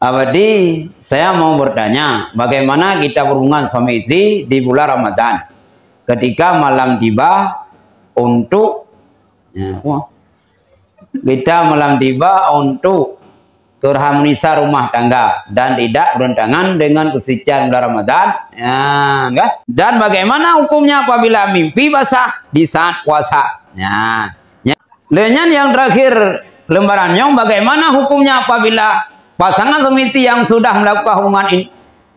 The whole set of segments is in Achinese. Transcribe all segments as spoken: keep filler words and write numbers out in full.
Abadi, saya mau bertanya, bagaimana kita berhubungan suami istri di bulan Ramadan? Ketika malam tiba untuk, ya, wah. Kita malam tiba untuk berharmonisasi rumah tangga dan tidak bertentangan dengan kesucian bulan Ramadan. Ya, kan? Dan bagaimana hukumnya apabila mimpi basah di saat puasa? Ya. Ya. Lé nyan nyang terakhir lembaran nyoe, bagaimana hukumnya apabila pasangan suami istri yang sudah melakukan hubungan in-,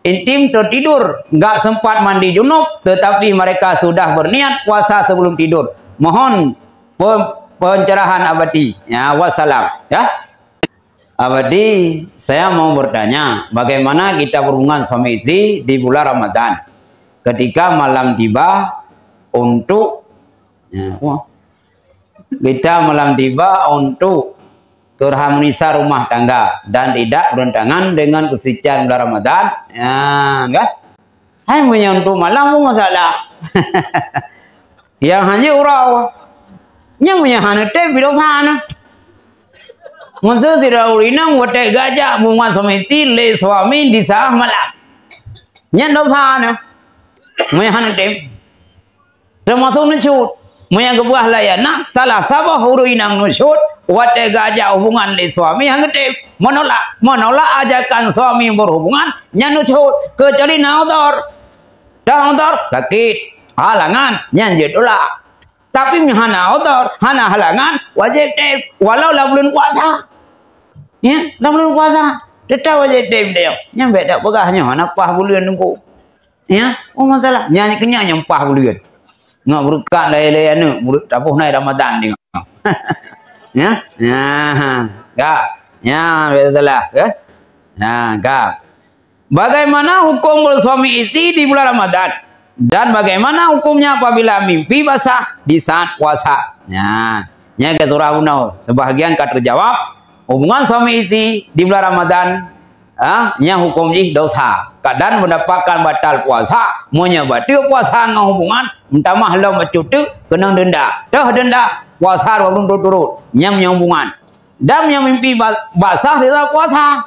intim tertidur, nggak sempat mandi junub, tetapi mereka sudah berniat puasa sebelum tidur? Mohon pe-, pencerahan Abadi. Ya, wassalam. Ya. Abadi, saya mau bertanya, bagaimana kita berhubungan suami istri di bulan Ramadan? Ketika malam tiba untuk, ya, wah. Kita malam tiba untuk berharmonisasi rumah tangga dan tidak bertentangan dengan kesucian bulan Ramadan. Ya, kan? Hai, meunyoe untuk malam pun masalah. Nyang hana urau. Nyang meunyoe hana tem, pih dosa na. Meuseu sidroe ureueng inong watèe geujak hubungan suami istri lé suami di saat malam. Nyan dosa na. Meunyoe hana tem. Teumasuk nusyuz. Meunyoe geupeugah lagèe nyan, salah saboh ureueng inong nusyuz, watèe geujak hubungan lé suami han geutem. Menolak, menolak ajakan suami berhubungan, nyan nusyuz. Keucuali na udhur. Dan udhur, sakit, halangan, nyan jeuet tolak. Tapi meunyoe hana udhur, hana halangan, wajéb tem. Walau lam buleuen puasa. Ya, lam buleuen puasa. Teutap wajéb tem dia. Nyan bèk tapeugah nyoe hana paih buleuen teungku. Ya, oh masalah. Nyan keunyan nyang paih buleuen. Ngon beureukat lahé-lahé aneuk, beureu-, tapoh nai Ramadan tengok. Ya, ya, ha. Ka. Ya, beutôi lah, ya. Ya, ka. Bagaimana hukum bersuami istri di bulan Ramadan? Dan bagaimana hukumnya apabila mimpi basah di saat puasa? Nah, nyan ka surah bunoe. Sebahagian ka teujawab. Hubungan suami istri di bulan Ramadan, ah, nyan hukum jih dosa. Kadang mendapatkan batal puasa, meunyoe bateue puasa ngon hubungan, meutamah lom bacut teuk, keunong denda. Toh denda, puasa dua buleuen turot-turot. Nyan meunyoe hubungan. Dan meunyoe mimpi ba-, basah di saat puasa.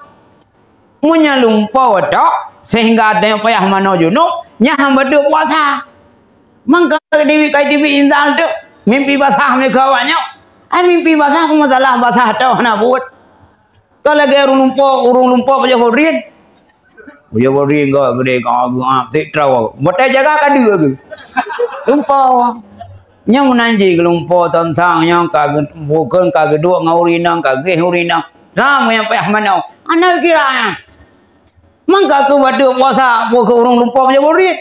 Meunyoe lumpoe tok, sehingga tanyoe payah manoe junub, nyan han bateue puasa. Mangka dibi kai dibi intan teuk, mimpi basah meunyoe keu awak nyoe. Ai mimpi basah, peue masalah basah tok hana buet. Ka lagèe ureueng lumpoe, ureueng lumpoe pajoh bodrin. Pajoh bodrin ka geudeh ka, ka, tik trok. Watèe jaga ka deuk geuh. Lumpoe. Nyoe meunan jih geulumpoe teuntang nyoe ka geu-, bukon ka geuduek ngon ureueng inong, ka geuh ureueng inong. Sama nyang payah manoe. Hana kira nyan. Mangka keu bateue puasa, bukon ureueng lumpoe pajoh bodrin.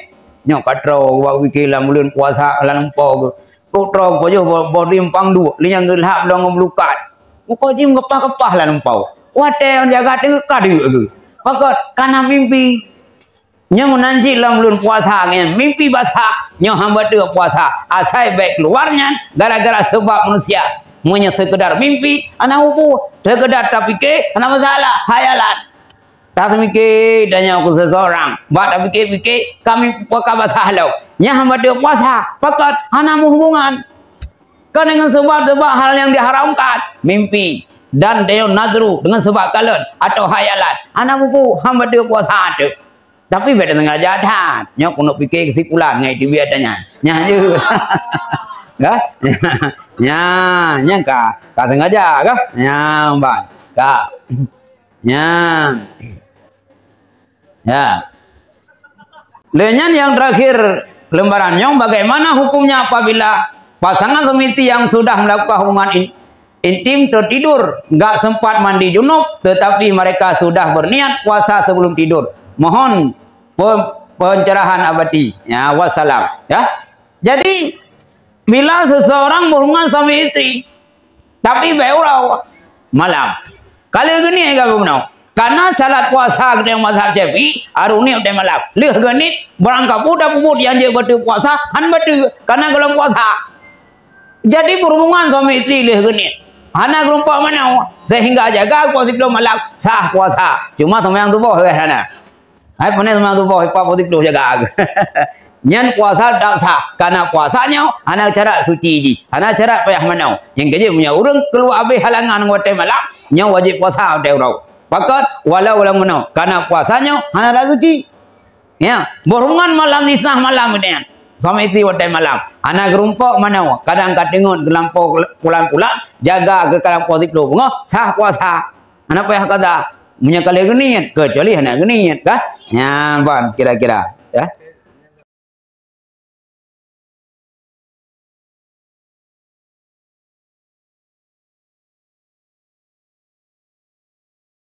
Nyoe ka troh bak pike lam buleuen puasa lam lumpoe geuh. Kok troh pajoh bo-, bodrin pang duek, lé nyang geulhab lom ngon bulukat. Muka jih meukeupah-keupah lam lumpoe. Watèe jaga teuk ka deuk geuh. Pakon, kana mimpi. Nyoe meunan cit lam buleuen puasa nyan mimpi basah, nyoe han bateue puasa. Asai bèk keuluar nyan gara-gara seubab manusia. Meunyoe seukeudar mimpi, hana muphom. Seukeudar tapike, hana masalah, khayalan. Tapike tanyoe keu seseurang, bak tapike-pike ka mimpi ka basah lom. Nyan han bateue puasa, pakon hana meuhubungan. Ka deungon seubab-seubab hal nyang diharamkan, mimpi, dan tanyoe nadru deungon seubab kalon atau khayalan. Hana muphom, han bateue puasa teuk. Tapi bèk tasengaja that. Nyoe keuneuk pike keusimpulan ngon iteubiet nyan. Nyan jeuet. Ka? Nyan, nyan ka, ka sengaja ka? Nyan ban. Ka. Nyan. Ya. Lé nyan nyang terakhir lembaran nyoe, bagaimana hukumnya apabila pasangan suami istri yang sudah melakukan hubungan in-, intim tertidur, nggak sempat mandi junub, tetapi mereka sudah berniat puasa sebelum tidur. Mohon pe-, pencerahan abadi. Ya, wassalam. Ya. Jadi, bila seseorang berhubungan suami istri, tapi bèk uroe malam. Ka lheueh geuniet ka geubunoe. Kana syarat puasa geutanyoe mazhab Syafi'i, harôh niet watèe malam. Lheueh geuniet, barang ka buet tapeubuet nyang jeuet bateue puasa, han bateue, kana gohlom puasa. Jadi, berhubungan suami istri lheueh geuniet. Hana geureumpok manoe, sehingga jaga pukul siplôh malam, sah puasa. Cuma seumayang suboh hana. Hai, pane seumayang suboh, ipat pukul siplôh jaga. Nyan puasa tak sah. Kana puasa nyoe hana syarat suci jih. Hana syarat payah manoe. Nyang keujeuet meunyoe ureueng keuluwa abéh halangan watèe malam, nyoe wajéb puasa watèe uroe. Pakon, walau lam meunoe, karena puasa nyoe hana rasa suci. Ya, boh rumoh malam nisah malam nyan. Suami isteri watèe malam. Hana geurumpok manoe, kadang ka teungeut geulampôh pulang-pulang, jaga keu ka lampôh siplôh beungoh, sah puasa. Hana payah qada. Meunyoe ka lheueh geuniet, kecuali hana geuniet, kan? Nyan ban kira-kira, ya.